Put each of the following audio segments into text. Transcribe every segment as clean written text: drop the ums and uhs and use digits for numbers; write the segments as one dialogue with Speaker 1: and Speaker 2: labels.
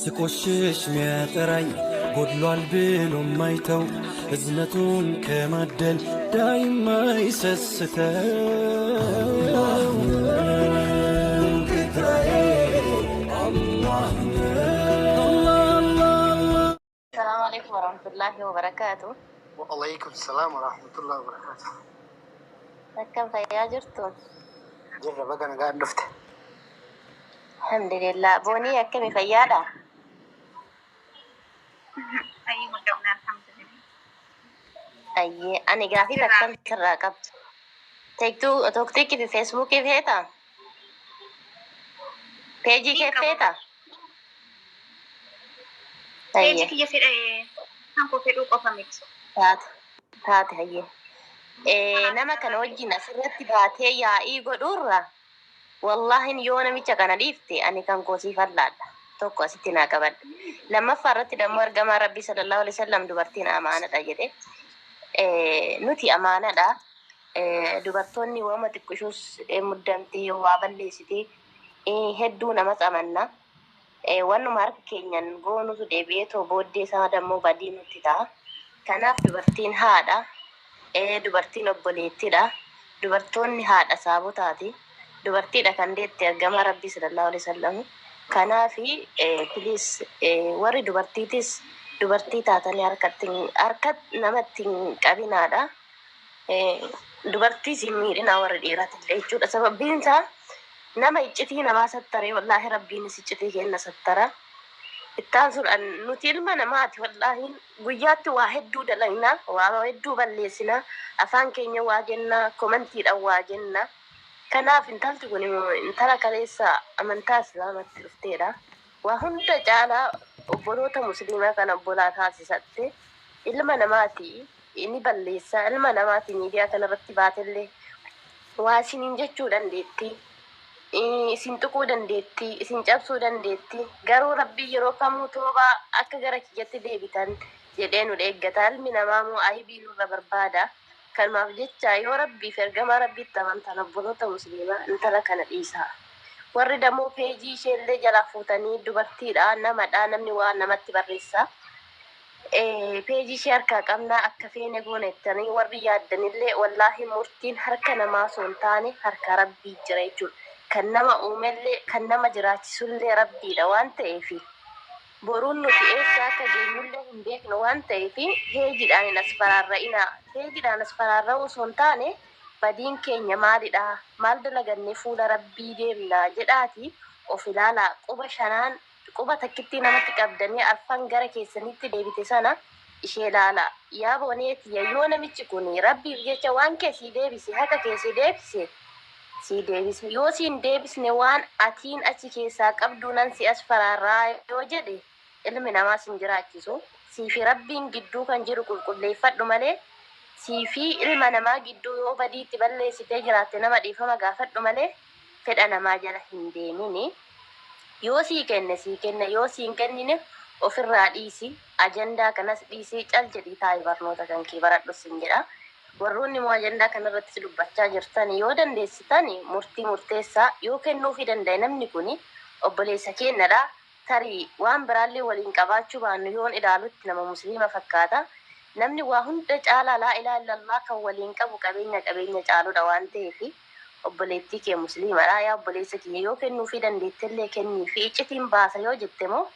Speaker 1: ስቆሽሽ ሚያጠራኝ ጎድሏል ብሎ ማይተው እዝነቱን ከማደል ዳይማ ይሰስተው
Speaker 2: Assalamu alaikum warahmatullahi wabarakatuh.
Speaker 3: Wa'alaikum salaam wa rahmatullahi wa barakatuh.
Speaker 2: Akkam fayyaa jirtu?
Speaker 3: Jirra baga nagaan dhufte.
Speaker 2: Alhamdulillah. Boonii akkami fayyaadha?
Speaker 4: Fayyuma qabna alhamdulillah.
Speaker 2: Ayyee ani gaafii
Speaker 4: Jirra.
Speaker 2: takkan sirraa qaba. Teektuu tooktiikii fi feesbuukii feetaa? Peejii
Speaker 4: Niin
Speaker 2: kee
Speaker 4: qaba.
Speaker 2: feetaa?
Speaker 4: Peejii
Speaker 2: Ayyee
Speaker 4: kiyya fedha kan koo fedhuu qofa miti.
Speaker 2: taate taate hayyee.
Speaker 4: Kanaaf
Speaker 2: Nama kana
Speaker 4: carraa
Speaker 2: wajjin asirratti baatee yaa'ii godhuurra wallaahin yoo namicha kana dhiifte ani kan koo siif allaadha. Tokko asitti naa qabadhu. Lammaffaa irratti dammoo ergamaa Rabbii sallallahu alaihi wasallam dubartiin amaanadha jedhe. Nuti amaanadha. Dubartoonni waama xiqqishuus muddamtee yoo waa balleessite hedduu namas amanna. Wannuma harka keenyan goonutu deebi'ee too booddee isaa dammoo badii nutti ta'a. Kanaaf dubartiin haadha, dubartiin obboleettidha. Dubartoonni haadha saabotaati. Dubartiidha kan deette ergamaa Rabbii sallallahu alaihi wasallam. Kanaaf please warri dubartiitis dubartii taatanii harkatti harka namatti hin qabinaadha. Dubartiis hin miidhinaa warri dhiiratillee jechuudha. Sababbiin isaa nama iccitii namaa sattaree wallaahi Rabbiinis iccitii kenna sattara. Ittaansuudhaan nuti ilma namaati wallaahi guyyaatti waa hedduu dalagna, waa hedduu balleessina, afaan keenya waa jenna, komantiidhaan waa jenna. Kanaaf intalti kun intala kaleessa amantaa Islaamatti dhufteedha. Waa hunda caalaa obboloota musliimaa kana obbolaa taasisatte ilma namaati ni balleessa ilma namaati miidiyaa kanarratti baatellee waa isiniin jechuu dandeetti. Isin tuquu dandeetti, isin cabsuu dandeetti. Garuu Rabbiin yeroo kamuu toobaa akka gara kiyyatti deebitan jedhee nu eeggata. Ilmi namaa immoo aybii nurra barbaada. Kanumaaf jecha yoo Rabbii fi ergamaa Rabbiitti amantan obboloota musliimaa intala kana dhiisaa. Warri damoo peejii isheellee jalaa fuutanii dubartiidha, namadha, namni waa namatti barreessa. Peejii ishee harkaa qabnaa akka feene goona jettanii warri yaaddanillee wallaahi murtiin harka namaa osoo hin taane harka Rabbii jira jechuudha. Kan nama uumellee kan nama jiraachisullee Rabbiidha waan ta'eef boruun nuti eessa akka geenyullee hin beeknu waan ta'eef peejiidhaan hin as faraarra'inaa. Peejiidhaan as faraarra'uu osoo hin taane badiin keenya maalidha maal dalagannee fuula Rabbii deemna jedhaati of ilaalaa quba shanaan Quba takkittii namatti qabdanii arfan gara keessanitti deebite sana ishee laalaa. Yaa boonee tiyya yoo namichi kun Rabbiif jecha waan kee sii deebise haqa kee sii deebise sii deebise yoo sii hin deebisne waan atiin achi keessaa qabduu nan si asfaraarraa yoo jedhe ilmi namaa sin jiraachisu sii fi Rabbiin gidduu kan jiru qulqulleeffadhu malee sii fi ilma namaa gidduu yoo badii itti balleessitee jiraatte nama dhiifama gaafadhu malee fedha namaa jala hin deemini. Yoo sii kenne sii kenne yoo sii hin kennine ofirraa dhiisi ajandaa kanas dhiisii cal jedhii taa'i barnoota kan kee baradhu sin jedha. Warroonni immoo ajandaa kanarrattis dubbachaa jirtan yoo dandeessitan murtii murteessaa yoo kennuufii danda'e namni kuni obboleessa keennadha. Tarii waan biraallee waliin qabaachuu baannu yoon ilaalutti nama musliima fakkaata. Namni waa hunda caalaa laa ilaa illallah kan waliin qabu qabeenya qabeenya caaludha waan ta'eef obboleettii kee musliimadha. Yaa obboleessa kiyya yoo kennuufii dandeettellee kenniifi iccitiin baasa yoo jette moo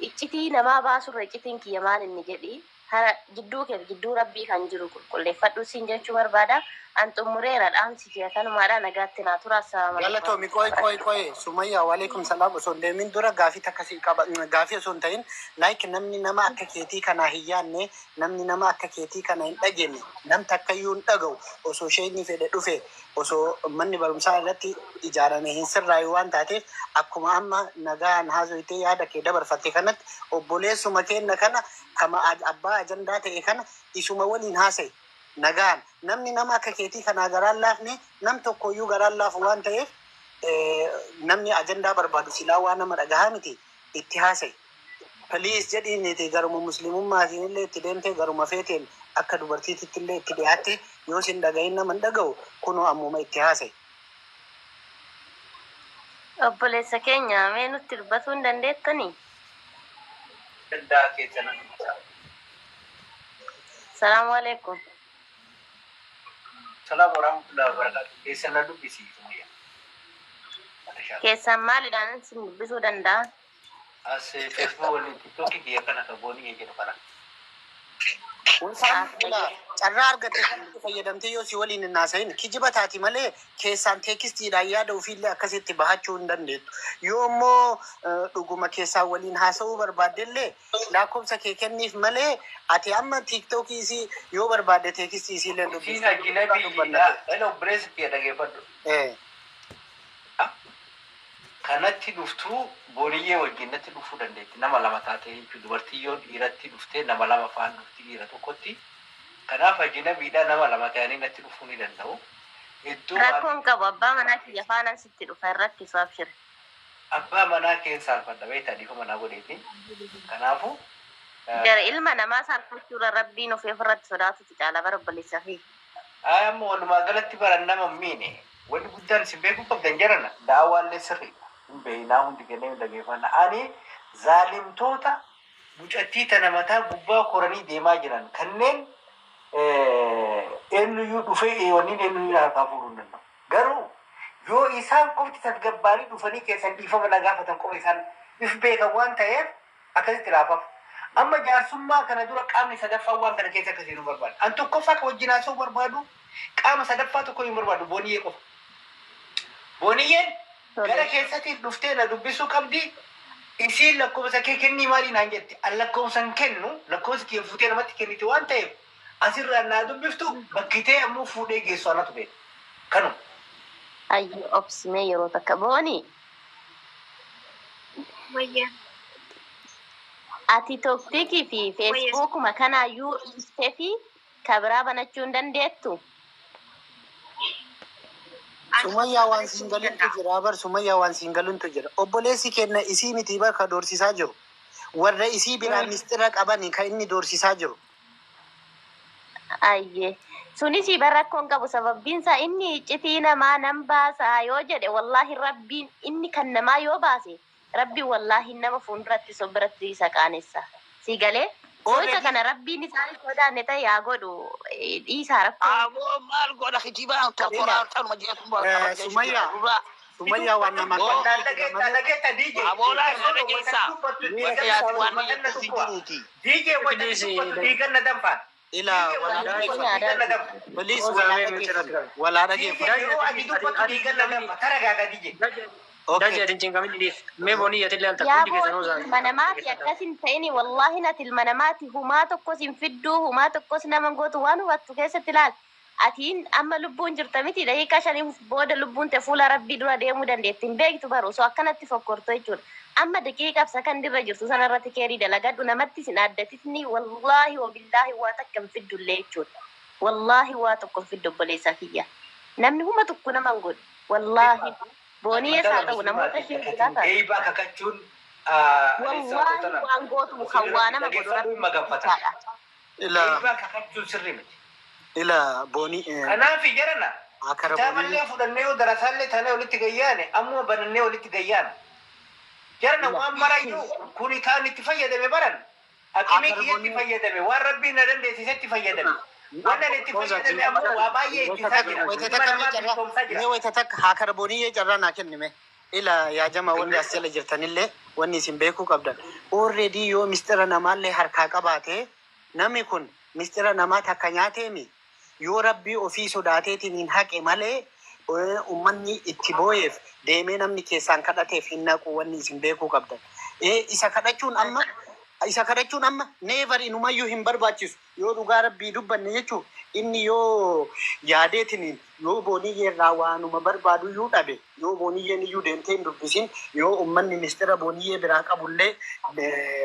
Speaker 2: iccitii namaa baasurra iccitiin kiyya maal inni jedhi hara jidduu keef jidduu rabbii kan jiru qulqulleeffadhu siin jechuu barbaada. An xumureera dhaamsi kiyya kanumaadha nagaatti naa tura. Assalaamu alaikum
Speaker 3: Galatoomi qoy
Speaker 2: warahmatullahi
Speaker 3: qoy qoy Sumayyaa waalaikum salaam osoo hin deemin dura gaafii takka sii qaba gaafii osoo hin ta'in like namni nama akka keetii kanaa hin yaanne namni nama akka keetii kana hin dhageenye nam takkayyuu hin dhaga'u osoo sheekni fedhe dhufe osoo manni barumsaa irratti ijaarame hin sirraayu waan taateef akkuma amma nagaan haasoytee yaada kee dabarfatte kanatti obboleessuma keenna kana kama abbaa ajandaa ta'e kana isuma waliin haasa'i nagaan namni nama akka keetii kanaa garaan laafne nam tokkoyyuu garaan laafu waan ta'eef namni ajandaa barbaadu silaa waan nama dhagahaa miti itti haasa'i. Please jedhiiniti garuma muslimummaatiin illee itti deemtee garuma feeteen akka dubartiititti illee itti dhiyaatte yoo sin dhagahin nama hin dhaga'u kunoo ammuma itti haasa'i.
Speaker 2: Obboleessa keenya mee nutti dubbatuu hin dandeettanii?
Speaker 5: Danda'a keessa nan dubbisa.
Speaker 2: Salaamu alaikum.
Speaker 5: Salaam warahmatullahi wabarakatuh. Keessa na dubbisi Sumayya.
Speaker 2: Keessaan maalidhaan sin dubbisuu danda'a?
Speaker 5: As Facebook waliin TikTokii kiyya kana ka boonii jedhu kana.
Speaker 3: Ulfaan carraa argatte kanatti fayyadamtee yoo si waliin hin haasayin kijiba taati malee keessaan textiidhaan yaada ofiillee akkasitti bahachuu hin dandeettu. Yoo immoo dhuguma keessaan waliin haasa'uu barbaaddellee lakkoofsa kee kenniif malee ati amma TikTokii isii yoo barbaadde textii isiillee
Speaker 5: Isiin
Speaker 3: dubbifte
Speaker 5: ajinabiidha. Ela obboleessa kiyya dhageeffadhu. Kanatti dhuftuu booniyyee wajjin natti dhufuu dandeetti. Nama lama taatee jechuudha. Dubartii yoo dhiiratti dhuftee nama lama faan dhufti dhiira tokkotti. Kanaaf ajinabiidha nama lama ta'anii natti dhufuu ni danda'u. Iddoo
Speaker 2: Rakkoon qabu abbaa manaa kiyya faanaan sitti dhufa hin rakkisu abshir.
Speaker 5: Abbaa manaa keessa alfadha beektaa dhiifama manaa godheeti. Kanaafuu
Speaker 2: Gara ilma namaa saalfachuurra rabbiin ofii ofirratti sodaatutu caala bara obboleessaa fi.
Speaker 5: Amma walumaa galatti baran nama hin miine. Wanni guddaan isin beekuu qabdan jarana daawwaallee sirriidha. Hin beeynaa hundi kennee hin dhageeffanna. Ani zaalimtoota mucattii tana mataa gubbaa koranii deemaa jiran kanneen eenyuyyuu dhufee wanni eenyuyyuu harkaa fuudhuu hin danda'u. Garuu yoo isaan qofti tasgabbaanii dhufanii keessan dhiifama na gaafatan qofa isaan if beekan waan ta'eef akkasitti laafaaf. Amma jaarsummaa kana dura qaamni sadaffaa waan kana keessa akka seenuu barbaadu. An tokkoffaa ka wajjin haasa'uu barbaadu qaama sadaffaa tokko hin barbaadu booniyyee qofa. Booniyyeen gara keessatti dhuftee na dubbisuu qabdi. Isiin lakkoofsa kee kennii maalii naan jetti. An lakkoofsa hin kennu, lakkoofsa kee fuutee namatti kenniti waan ta'eef asirraa naa dubbiftu bakkitee ammoo fuudhee geessu anatu beeka. Kanuma.
Speaker 2: Ayyo obsimee yeroo takka booni.
Speaker 4: Wayya.
Speaker 2: Ati TikTokii fi Facebookuma kanaayyuu dhiistee fi kabiraa banachuu hin dandeettu.
Speaker 3: Sumayyaa waan siin galuntu jira bar, Sumayyaa waan siin galuntu jira. Obboleessi kenna isii miti bar ka doorsisaa jiru. Warra isii biraa mistira qabani ka inni doorsisaa jiru.
Speaker 2: Ayyee. Sunis bara rakkoon qabu sababbiin isaa inni iccitii namaa nan baasaa yoo jedhe wallaahi rabbiin inni kan namaa yoo baase rabbiin wallaahi nama fuulduratti sobiratti isa qaanessa. Si galee? Yoo isa kana rabbiin isaan sodaanne ta'e yaa godhu dhiisaa rakkoo.
Speaker 6: Aboo maal godha kijibaan tortoraa canuma jedhu.
Speaker 3: Sumayyaa Sumayyaa waan namaa
Speaker 5: Dhageetta DJ.
Speaker 6: Aboolaa irra dhageessaa. Yaati waan jettu si jiruuti.
Speaker 5: DJ wanta dubbatu dhiigan na danfaan.
Speaker 3: Ila walaa dhageeffatu. Please walaa dhageeffatu. Walaa dhageeffatu.
Speaker 5: Yeroo ati dubbatu dhiigan na danfa. Taragaaga DJ.
Speaker 3: Okay.
Speaker 2: Yaa booni ilma namaati akkas hin ta'ini wallaahi nati ilma namaati humaa tokkos hin fidduu humaa tokkos nama hin gootu waan hubattu keessatti ilaal. Atiin amma lubbuun jirta miti daqiiqaa 5 booda lubbuun te fuula rabbii dura deemuu dandeetti hin beektu baru osoo akkanatti fokkortu jechuudha. Amma daqiiqaaf sakandirra jirtu sanarratti keerii dalagadhu namatti sin aaddatitni wallaahi wabillaahi waa takka hin fiddullee jechuudha. Wallaahi waa tokko hin fiddu obboleessaa kiyya. Namni huma tokko nama hin godhu. Wallaahi booniyees haa ta'u namoota ishee biraa taate.
Speaker 5: Eeybaa kakachuun
Speaker 2: Wallaahi waan gootu kan waa nama godhu rabbi jechaadha.
Speaker 3: Ila
Speaker 5: Eeybaa kakachuun sirrii miti.
Speaker 3: Ila booni
Speaker 5: Kanaaf jarana
Speaker 3: akara boonii
Speaker 5: kitaaballee fudhannee yoo darasaallee taanee walitti gayyaane ammuma banannee walitti gayyaane. Jarana waan marayyuu kuni kaan itti fayyadame baran aqimii
Speaker 3: Akara
Speaker 5: kiyyatti
Speaker 3: boonii
Speaker 5: fayyadame waan rabbiin na dandeessisetti fayyadame. Waan ani itti fayyadame ammoo waa baay'ee ittisaa jira.
Speaker 3: Wayita
Speaker 5: Ilma
Speaker 3: takka mee
Speaker 5: namaa
Speaker 3: carraa
Speaker 5: bilisoomsaa jira.
Speaker 3: mee wayita takka haa karbooniyyee carraa naa kennime. Ila yaa jama wanni as jala jirtanillee wanni isin beekuu qabdan. Already yoo mistira namaallee harkaa qabaate namni kun mistira namaa takka nyaateemi yoo rabbii ofii sodaateetiin hin haqe malee ummanni itti booyeef deemee namni keessaan kadhateef hin naqu wanni isin beekuu qabdan. Isa kadhachuun amma never inumayyuu hin barbaachisu yoo dhugaa rabbii dubbanne jechuun inni yoo yaadeetiin yoo booniyyee irraa waanuma barbaadu iyyuu dhabe yoo booniyyeen iyyuu deemtee hin dubbisin yoo ummanni mistira booniyyee biraa qabullee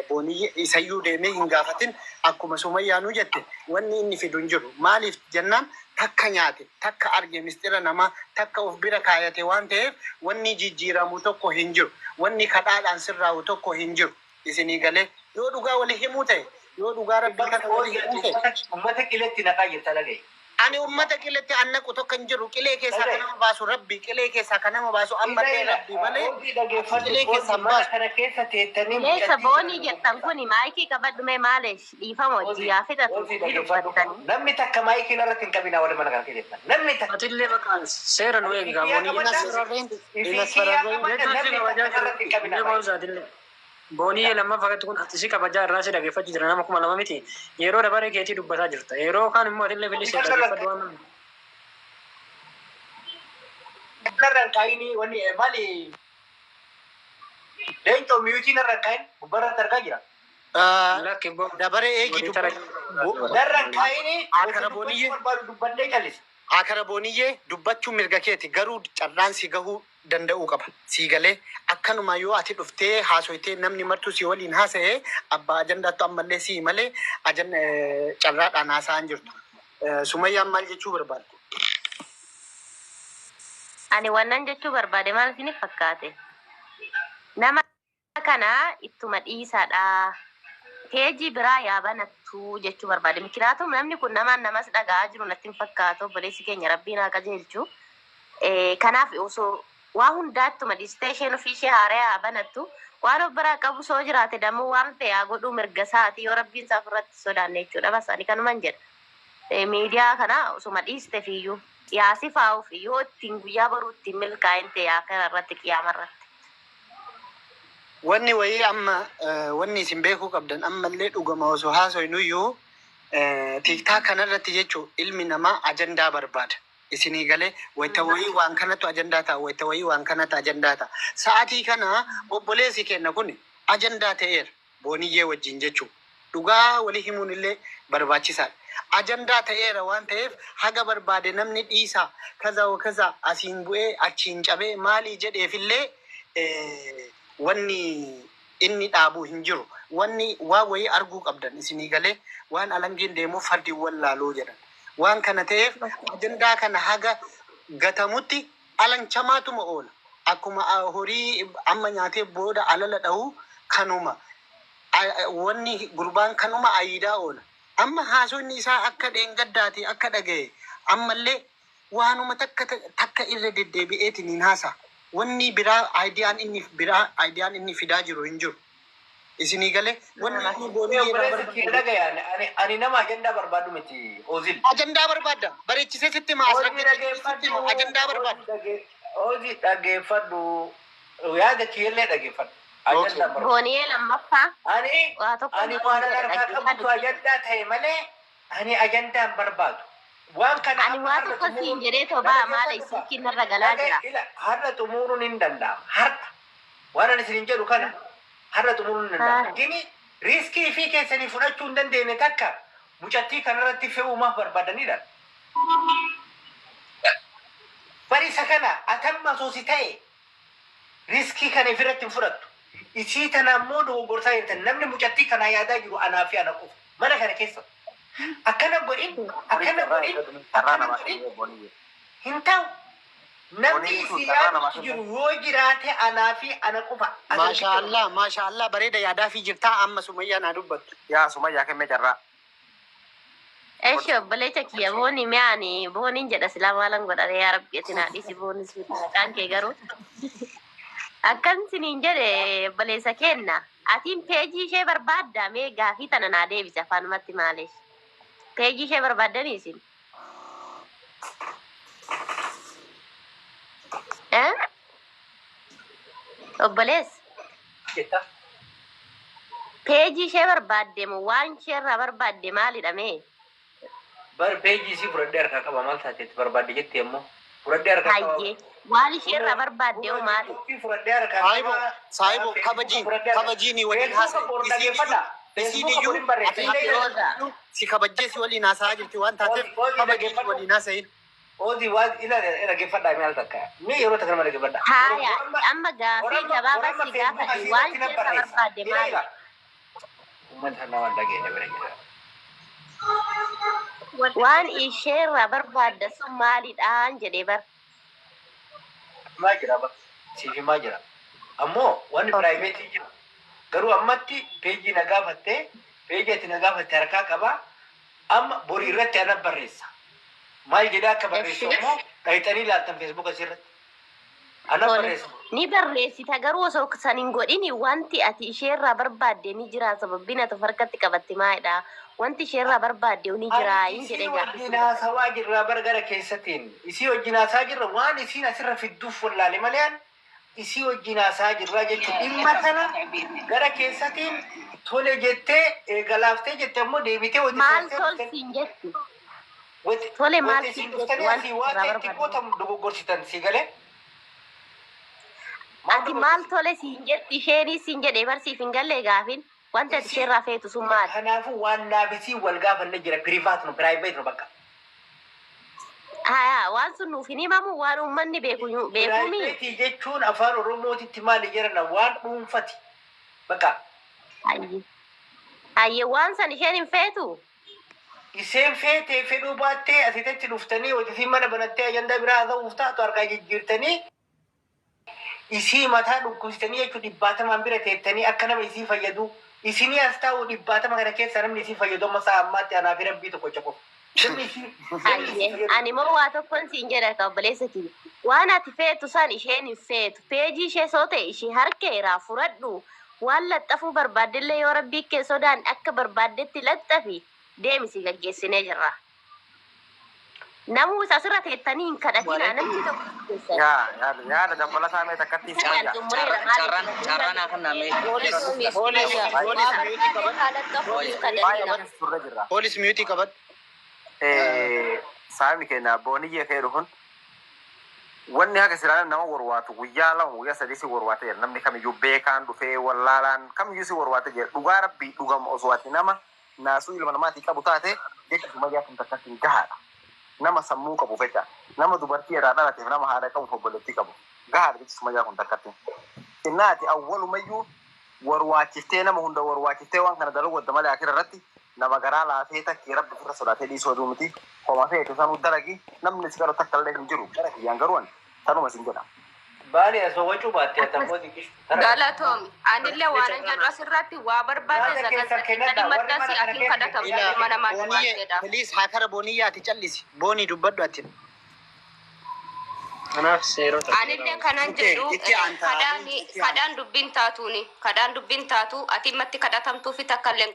Speaker 3: booniyyee isayyuu deemee hin gaafatin akkuma sumayyaanuu jette wanni inni fidu hin jiru. Maaliif jennaan takka nyaate takka arge mistira namaa takka of bira kaayate waan ta'eef wanni jijjiiramu tokko hin jiru, wanni kadhaadhaan sirraa'u tokko hin jiru. Isinii galee yoo dhugaa walii himuu ta'e yoo dhugaa rabbii kana walii himuu ta'e
Speaker 5: Ummata qiletti naqaa jirta dhagaye.
Speaker 3: Ani ummata qiletti an naqu tokko hin jiru. Qilee keessaa kan nama baasu Rabbi. Qilee keessaa kan nama baasu ammallee Rabbi malee
Speaker 5: Hojii dhageeffadhu.
Speaker 3: qilee keessaa
Speaker 5: Hojii mana
Speaker 3: baasu.
Speaker 5: kana keessa teettanii
Speaker 2: Leessa
Speaker 5: mucattii
Speaker 2: boonii jettan kuni maayikii qabadhu mee maaleesh dhiifama hojii yaa fixatu
Speaker 5: Hojii
Speaker 2: ni
Speaker 5: dhageeffadhu.
Speaker 2: dubbattanii.
Speaker 5: Namni takka maayikii irratti hin qabina warri mana kana keessa teettan. Namni takka.
Speaker 7: Atillee bakka seera nu eegi
Speaker 5: Kiyyaa
Speaker 7: boonii.
Speaker 5: qabadha.
Speaker 3: Inasfararreen
Speaker 5: Ifii kiyyaa
Speaker 3: inasfararreen
Speaker 5: qabadha.
Speaker 7: Jechuun si
Speaker 5: Namni
Speaker 7: kabajaa
Speaker 5: takka irratti hin
Speaker 7: jiru.
Speaker 5: qabina
Speaker 7: Illee
Speaker 5: maayikii.
Speaker 7: boonsaati Boonii lammaffaa irratti kun ati si kabajaa irraa si dhageeffachuu jira nama 2000 miti. Yeroo dabaree keetii dubbataa jirta. Yeroo kaan immoo atillee bilisa dhageeffadhu waan namni.
Speaker 5: Narraan kaayinii wanni maali? Leencoo miyuutii narraan kaayin gubbaarratti argaa jira.
Speaker 7: Lakki boon.
Speaker 3: Dabaree eegi
Speaker 7: Boonii tara.
Speaker 3: dubbatu.
Speaker 5: Narraan kaayinii
Speaker 3: Akara booniyyee.
Speaker 5: barbaadu dubbadhee callisa.
Speaker 3: Akara booniyyee dubbachuu mirga keeti garuu carraan si gahuu danda'uu qaba. Sii galee akkanuma yoo ati dhuftee haasoytee namni martuu si waliin haasa'ee abbaa ajandaattu ammallee sii malee ajan carraadhaan haasa'an jirtu. Sumayyaan maal jechuu barbaadde?
Speaker 2: Ani wannan jechuu barbaade maal isiniif fakkaate? Nama kana ittuma dhiisaadha. Peejii biraa yaa banattu jechuu barbaade. Mikiraatum namni kun namaan namas dhaga'aa jiru natti hin fakkaatu. Obboleessi keenya Rabbiin haa qajeelchu. Kanaaf osoo waa hundaa ittuma dhiistee isheen ofii ishee haaraa haa banattu. Waan of biraa qabu soo jiraate dammoo waan ta'e haa godhuu mirga isaati yoo Rabbiin isaa ofirratti sodaanne jechuudha. Bas ani kanuman jedha. Miidiyaa kana osuma dhiiste fiiyyuu yaasi faa'uuf yoo ittiin guyyaa boruu ittiin milkaa'in ta'e akara irratti qiyaama irratti.
Speaker 3: Wanni wayii amma wanni isin beekuu qabdan ammallee dhugama osoo haasoynuyyuu TikTok kanarratti jechuun ilmi namaa ajandaa barbaada. Isinii galee wayita wayii waan kanatu ajandaa ta'a, wayita wayii waan kanatu ajandaa ta'a. Sa'aatii kana obboleessi keenya kun ajandaa ta'eera booniyyee wajjin jechuun. Dhugaa walii himuun illee barbaachisaadha. Ajandaa ta'eera waan ta'eef haga barbaade namni dhiisaa kaza wa kaza asiin bu'ee achiin cabee maalii jedheefillee wanni inni dhaabuu hin jiru. Wanni waa wayii arguu qabdan isinii galee waan alangeen deemuuf fardi wallaaluu jedhan. Waan kana ta'eef ajandaa kana haga gatamutti alanchamaatuma oola. Akkuma horii amma nyaatee booda alala dha'u kanuma. Wanni gurbaan kanuma ayidaa oola. Amma haasonni isaa akka dheengaddaati akka dhagaye ammallee waanuma takka takka irra deddeebi'eetiin hin haasa. Wanni biraa aayidiyaan inni biraa aayidiyaan inni fidaa jiru hin jiru. Isinii galee wanni inni boonii irraa
Speaker 5: Obboleessi kiyya
Speaker 3: barbaadu.
Speaker 5: dhagaya. Ani nama ajandaa barbaadu miti Ozil.
Speaker 3: Ajandaa barbaadda. Bareechisee sitti hima.
Speaker 5: Hojii
Speaker 3: Asirratti sitti hima.
Speaker 5: dhageeffadhu.
Speaker 3: Ajandaa barbaadda.
Speaker 5: Hojii dhageeffadhu. Yaada kiyyallee dhageeffadhu. Ajandaa barbaadu.
Speaker 2: Booniyee lammaffaa
Speaker 5: Ani
Speaker 2: waa tokko
Speaker 5: ani waan harkaa qabutu ajandaa ta'e malee ani ajandaa hin barbaadu. Waan kana
Speaker 2: Ani
Speaker 5: amma
Speaker 2: waa
Speaker 5: har'a
Speaker 2: tokko siin
Speaker 5: xumuruun
Speaker 2: jedhee tobaa maala isin narra galaa jira.
Speaker 5: ila har'a xumuruun hin danda'amu. Har'a waan ani isin jedhu kana har'a xumuruun hin danda'amu. Gini riiskii fi keessanii fudhachuu hin dandeenye takka mucattii kanarratti fe'uu maaf barbaadanidha. Barisa kana atamma osoo si ta'e riiskii kana ofirratti hin fudhattu. Isii tana ammoo dogoggorsaa jirtan namni mucattii kana yaadaa jiru anaa fi ana qofa mana kana keessa. Akkana godhin akkana godhin akkana godhin hin ta'u. Namni isii yaadutti jiru yoo jiraate anaa fi ana qofa.
Speaker 3: Maasha Allah, maasha Allah bareeda yaadaa fi jirtaa amma Sumayyaa naa dubbattu.
Speaker 6: Yaa Sumayyaa kennee carraa.
Speaker 2: Eshi obboleessa kiyya booni mee ani booniin jedha silaa maalan godhare yaa rabbi ati naa dhiisi booni si maqaan kee garuu. Akkan siniin jedhe obboleessa kenna. Atiin peejii ishee barbaadda mee gaafii tana naa deebise afaanumatti maaleesh. Peejii ishee barbaaddanii isin. Eh? Obboleessa.
Speaker 5: Jetta.
Speaker 2: Peejii ishee barbaadde moo waan ishee irraa barbaadde maalidha mee?
Speaker 5: Bar peejii isii fudhadhee harkaa qaba maal taateetti barbaadde jettee immoo fudhadhee harkaa qaba.
Speaker 2: Hayyee. Waan ishee irraa barbaadde hoo maali?
Speaker 5: Fudhadhee harkaa
Speaker 3: Saahibo,
Speaker 5: qaba.
Speaker 3: saahibo kabajiin kabajiin waliin haasa'e. Isiin iyyuu ati
Speaker 2: Rooza.
Speaker 3: si kabajjee si waliin haasa'aa jirti waan taateef kabajiin waliin haasa'in.
Speaker 5: Ozi waan ila dhaggeeffadhaa mee al takka. Mee yeroo takka nama dhaggeeffadhaa.
Speaker 2: Haaya, amma gaafii gabaabaa si gaafadhe waan ishee irraa barbaadde maali?
Speaker 5: Uummata nama dhageenya bira jira.
Speaker 2: Waan ishee irraa barbaadde sun maalidhaan jedhee bar.
Speaker 5: Himaa jira ba. Siif himaa jira. Ammoo wanni piraayiveetii jira. Garuu ammatti peejii na gaafattee peejii ati na gaafatte harkaa qabaa. Amma borii irratti ana barreessa. Maal jedhee akka barreessu
Speaker 2: Eshi.
Speaker 5: ammoo dhayxanii ilaaltan Facebook asirratti. Ana
Speaker 2: Tole.
Speaker 5: barreessa.
Speaker 2: Ni barreessita garuu osoo san hin godhin wanti ati isheerraa barbaadde ni jira, sababbiin ati of harkatti qabatte maalidha? Wanti isheerraa barbaadde ni jira
Speaker 5: Ani
Speaker 2: hin
Speaker 5: isii
Speaker 2: jedhe
Speaker 5: wajjin
Speaker 2: gaaffii.
Speaker 5: haasawaa jirra bara gara keessatiin. Isii wajjin haasaa jirra, waan isiin asirra fidduuf wallaale malee an isii wajjin haasaa jirra jechuudha. Dhimma kana gara keessatiin tole jettee eegalaaftee jette ammoo deebitee wajjin
Speaker 2: Maal
Speaker 5: seentee
Speaker 2: tol
Speaker 5: dhuftanii
Speaker 2: siin jetti?
Speaker 5: wati
Speaker 2: Tole maal
Speaker 5: wati
Speaker 2: siin
Speaker 5: isin
Speaker 2: jetti
Speaker 5: dhuftanii
Speaker 2: wanti
Speaker 5: asii waan
Speaker 2: irraa
Speaker 5: ta'e xiqqoo
Speaker 2: barbaadde?
Speaker 5: tam dogoggorsitan si galee. Maal
Speaker 2: Ati maal
Speaker 5: dogoggorsitan?
Speaker 2: tole siin jetti isheenis siin jedhee barsiif hin galle gaafin. Wanti ati
Speaker 5: Isii
Speaker 2: isheerraa feetu sun maali?
Speaker 5: Kanaafuu waan naaf isii wal gaafanne jira, private no, private no bakka.
Speaker 2: Haa, waan sun nuuf hin himamu, waan uummanni beeku beekuumi.
Speaker 5: Private jechuun afaan Oromootitti maali jedhana, waan dhuunfati. Bakka.
Speaker 2: Hayyee. Hayyee, waan san isheen hin feetu.
Speaker 5: Iseen feetee fedhuu baattee asitatti dhuftanii hojii mana banattee ajandaa biraa haasa'uuf taatu harkaa jijjiirtanii isii mataa dhukkubsitanii jechuun dhibbaatamaan bira teettanii akka nama isii fayyadu isinii as taa'u dhibbaatama kana keessa namni isii fayyadu amma sa'a ammaatti anaa fi rabbii tokkocha qofa. Namni isii
Speaker 2: Hayyee.
Speaker 5: fayyadu.
Speaker 2: Ani immoo waa tokkon siin jedha ka obboleessa kiyya. Waan ati feetu san isheen hin feetu. Peejii ishee soo ta'e ishee harkeeraa fudhadhu. Waan laxxafuu barbaaddellee yoo rabbii kee sodaan akka barbaaddetti laxxafi deemi, si gaggeessinee jirra. Namuu isa asirra teettanii hin kadhatinaa namni tokko keessan.
Speaker 8: Yaa yaada yaada dabalataa mee takkatti
Speaker 2: Kan
Speaker 8: fayya.
Speaker 2: xumureera
Speaker 6: Carraan
Speaker 2: maaliif?
Speaker 6: carraan haa kenname.
Speaker 3: Poolis, poolis, poolis mute qabadhu.
Speaker 8: Baay'ee
Speaker 2: Kadhatina.
Speaker 8: baay'ee turre jirra.
Speaker 3: Poolis, mute qabadhu.
Speaker 8: Saayibni keenya booniyyee feeru kun wanni haga silaa nama warwaatu guyyaa 2 guyyaa 3 si warwaate jira. Namni kamiyyuu beekaan dhufee wallaalaan kamiyyuu si warwaate jira. Dhugaa rabbii dhugama osoo ati nama naasuu ilma namaatii qabu taate jecha sumayyaa kun takkatti hin gahaadha. Nama sammuu qabu fecha nama dubartii irraa dhalateef nama haadha qabuuf obboleettii qabu gahaadha jecha sumayyaa kun takkatti. Innaati awwalumayyuu warwaachiftee nama hunda warwaachiftee waan kana dalaguu wadda malee akira irratti nama garaa laafee takkii rabbi ofirra sodaatee dhiisuu oduu miti. Homa feetu sanuu dalagi, namni si kadhatu takka illee hin jiru. Gara kiyyaan garuu ani tanuma sin jedha.
Speaker 5: Baali asoo wacuu baatte atammoo xiqqishu.
Speaker 9: Galatoomi. Anillee waan jedhu asirratti waa barbaade
Speaker 5: Yaada keessan kennadhaa warri
Speaker 9: zagazzaqanii
Speaker 5: mana
Speaker 9: maxxansi
Speaker 5: kana
Speaker 9: atiin
Speaker 5: keessa
Speaker 9: kadhatamu
Speaker 3: Ila
Speaker 9: ilma namaati waan
Speaker 3: booniyyee
Speaker 9: jedhaaf.
Speaker 3: please haakara booniyyaa ati callisi. Boonii, dubbadhu ati.
Speaker 7: Kanaaf seerota.
Speaker 9: Anillee kanan
Speaker 3: Okay,
Speaker 9: jedhu
Speaker 3: itti aanta.
Speaker 9: kadhaan
Speaker 3: Itti aanta.
Speaker 9: kadhaan dubbiin taatuuni kadhaan dubbiin taatu ati matti kadhatamtuu fi takka illee